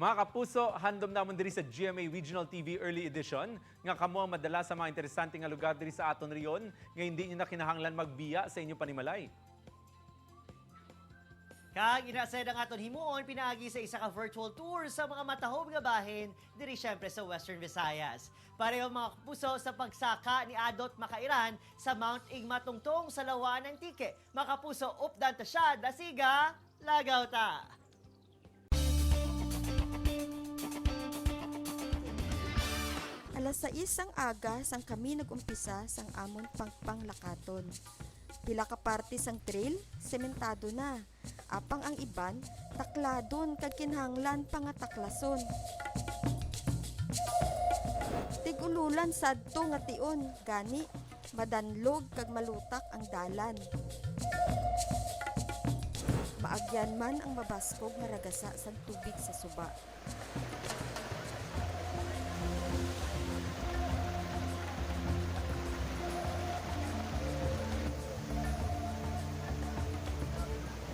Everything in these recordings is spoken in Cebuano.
Mga kapuso, handom namon diri sa GMA Regional TV Early Edition nga kamo ang madala sa mga interesante nga lugar diri sa aton rehiyon nga hindi niyo na kinahanglan magbiya sa inyong panimalay. Kag ina sad ang aton himuon pinaagi sa isa ka virtual tour sa mga matahom nga bahin diri syempre sa Western Visayas. Pareho, mga kapuso, sa pagsaka ni Adot Makairan sa Mount Igmatungtong sa Lawaan, Antique. Mga kapuso, updan ta siya, dasiga, lagaw ta! Alas 6 sang aga sang kami nagumpisa sang amon pangpanglakaton. Pila ka parte sang trail, sementado na. Apang ang iban, takladon kag kinahanglan pa nga taklason. Tig-ululan sadto nga tion, gani madanlog kag malutak ang dalan. Maagyan man ang mabaskog nga ragasa sang tubig sa suba.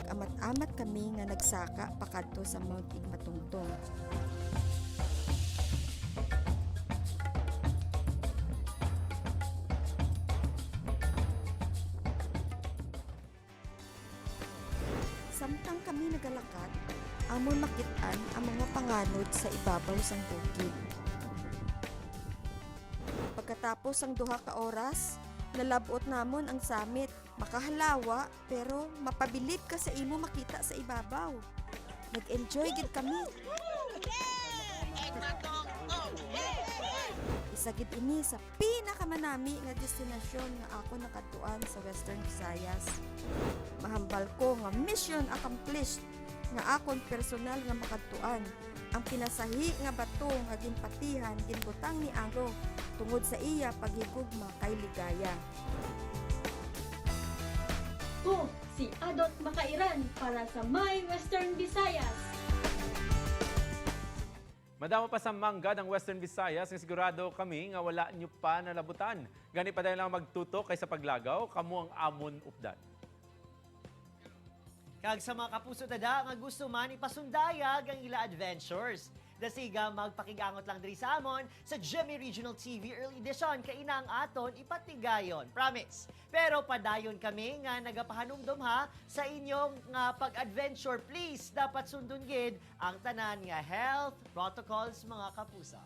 Amat-amat kami nga nagsaka pakadto sa Mount Igmatungtong. Samtang kami nagalakat, amon makitaan ang mga panganod sa ibabaw sang bukid. Pagkatapos ang 2 ka oras, nalabot namon ang summit. Makahalawa pero mapabilib ka sa imo makita sa ibabaw. Nag-enjoy gid kami. Isa gid ini sa pinakamanami nga destinasyon nga ako nakadtuan sa Western Visayas. Mahambal ko nga mission accomplished nga akon personal nga makadtuan ang pinasahi nga bato nga ginpatihan ginbutang ni Anglo tungod sa iya paghigugma kay Ligaya. Ko, si Adot Makairan para sa My Western Visayas. Madamo pa sa manggad ang Western Visayas nga sigurado kami nga wala nyo pa nalabutan. Gani pa lang magtutok kay sa paglagaw, kamo ang amon updan. Kag sa mga kapuso tada nga gusto man ipasundayag ang ila adventures, dasiga magpakigangot lang diri sa amon sa GMA Regional TV Early Edition kay ina ang aton ipatigayon. Promise. Pero padayon kami nga nagapahanumdom ha sa inyong nga pag-adventure. Please, dapat sundon gid ang tanan nga health protocols, mga kapuso.